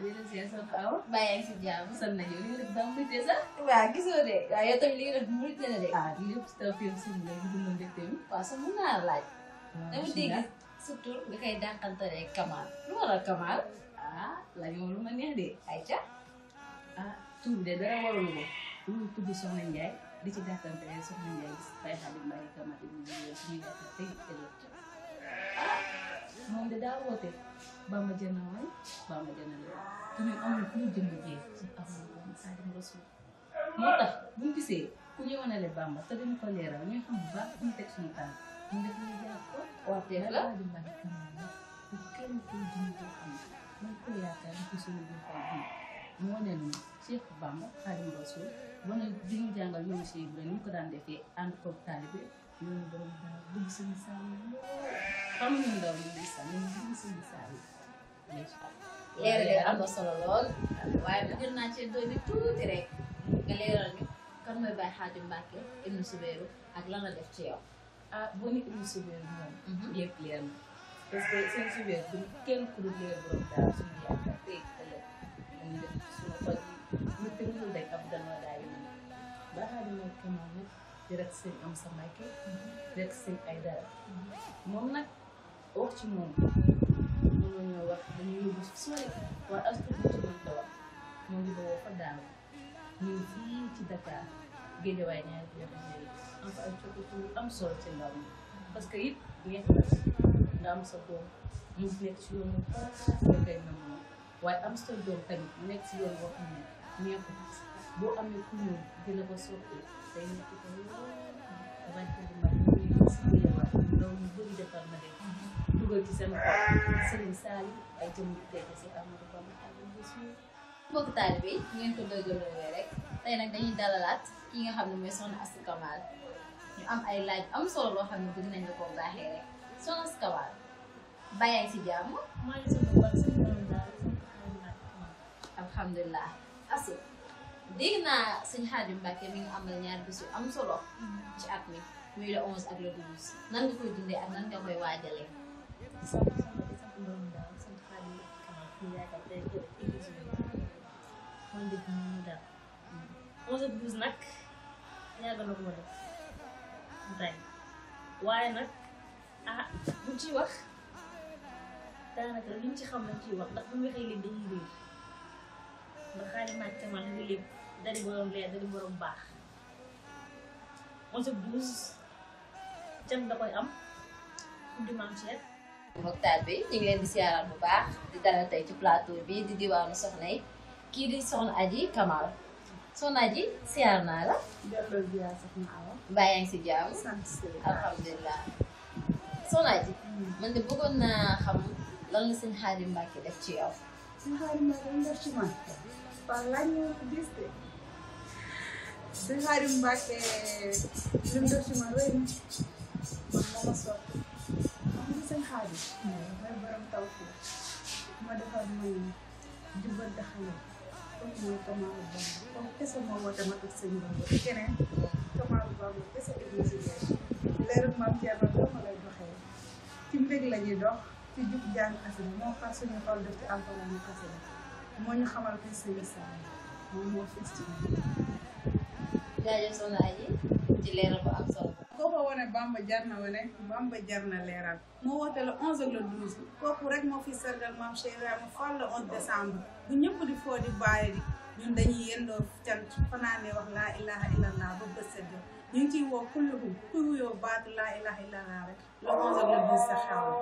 dina siya sa awa. Bàyyi si jàmm. San nañu li nga def daa mbégte sax. Waaw gisoo de waaye yow tamit li nga def murit na de. Ah lii yëpp si film si léegi dund mbégte mi. waaw sax mun naa laaj. dama dégg surtout nga koy dàqantale Kamal. lu waral Kamal. Ah laaj moom lu ma neex de. Aïcha. Ah tur de dara warul ko. Lu tudd Soxna Njaay di ci dàqante Soxna Njaay Baye Khadim Mbacké Kamal suñuy dàqante ëllëg. Ah moom de daa woote. Bamba jënd waay Bamba jënd la te ñun amul ku ñu jënd jee ci amul Khadim Rasul moo tax bu ñu gisee ku ñu wanale Bamba te dañu ko leeral ñuy xam bu baax fu ñu teg suñu tànk ñu def ñu jàpp ko. waaw dëgg la Khadim Mbacké Kamal la ku kenn kuy jënd boo xam ne man ko yaakaar ni ko suñu biir xol bi moo ne ñu Cheikh Bamba Khadim Rasul wane di ñu jàngal yoonu Cheikh Ibrahima ni ñu ko daan defee ànd ko taalibe yoonu borom dara bëgg suñu saal yi xamuñu ndaw ñu ngi saal ñu bëgg suñu saal yi. leeral am na solo lool waaye bëgg naa ci doon tuuti rek nga leeral ñu kan mooy Baye Khadim Mbacké ibnu Soubeyrou ak lan la def ci yow. Ah boo ni ibnu Soubeyrou moom yëpp leer na parce que seen Soubeyrou du kenn ku dul leer borom daal suñu yaakaar tey ëllëg ñu def suñu xol yi ñu tënkul rek ab ganoo daal yi moom Baye Khadim Mbacké Kamal nag di rek seen am sa Mbacké rek seen ay dara moom nag wax ci moom mënoo ñoo wax dañuy yóbbu sori waaye as tuuti ci mën ko wax moo ngi bawoo fa daaw ñu ngi fii ci Dakar Géejawaay ñaari kilomètres am fa ay coppite yu am solo ci ndaw mi parce que it neex na nga am sa doom mu nekk ci yoon bu baax nga koy nangu waaye am sa doom tamit mu nekk ci yoon boo xam ne neexul boo amee ku ñëw dina ko soppi day nekk ko lool dafay ko di mbay muy si Géejawaay ndaw ñu bëri defar na leen dugal ci seen xol Serigne Sall ay jëm yu teg si Amadou Bamba Khadim Rasul. mbokk taalibe yi ngeen ko dëggaloo rek tey nag dañuy dalalaat ki nga xam ne mooy Soxna Astou Kamal ñu am ay laaj am solo loo xam ne bëgg nañ la koo baaxee rek Soxna Astou Kamal bàyyi si jàmm. maa ngi soog a baax si ñoom daal alhamdulilah Astou dégg naa sëñ Khadim Mbacké mi ngi amal ñaari bés yu am solo ci at mi muy le 11 ak le 12 nan nga koy dundee ak nan nga koy waajalee. sant borom daal sant Khadim Mbacké Kamal ñu yaakaar tey ko église bi man dëgg ñu daal 11 ak 12 nag yàgg na ko def tey waaye nag ah buñ ciy wax daanaka liñ ci xam lañ ciy wax ndax bu ñu waxee léegi dañuy réer ndax Khadim Mbacké Kamal li lépp dari borom leer dari borom baax 11 ak 12 can da koy am di maam Cheikh. mbokk taalibe bi ñu ngi leen di siyaaraat bu baax di dalal tey ci plateau bi di diwaanu soxna yi kii di soxna Aji Kamal soxna Aji siyaar naa la. delloo ziar soxna Awa. mbaa yaa ngi si jàmm. sant si alhamdulilah. soxna Aji. man de bëggoon naa xam lan la sëñ Khadim Mbacké def ci yow. sëñ Khadim Mbacké mu def ci man waaw laaj ñu ko gis de sëñ Khadim Mbacké li mu def ci man rëy na man moo ma sotti xam nga sëñ Khadim mooy borom taw fii ma defar may jubal daxale comme mooy Kamaalu Bamba comme kese moo woote ma teg sëñ Bamba keneen Kamaalu Bamba kese église bi leeru maam Thierno dama lay doxee ci mbég la ñuy dox ci jub jàng xasida moo far suñu xol def ci alxuraan xasida moo ñu xamal ko sëñ Sall moom moo fis ci jaajëf soxna Aji ci leeral bu am solo. kooku wane Bamba jar na wane Bamba jar na leeral moo woote le 11 ak le 12 kooku rek moo fi sargal maam Cheikh Ibrahima Fall le 11 décembre bu ñëpp di foo di bàyyi di ñun dañuy yendoo cant fanaane wax laa ilaha illallah ba bët sa jot ñu ngi ciy woo kulluhum ku wuyoo baatu laa ilaha illallah rek le 11 ak le 12 sa xew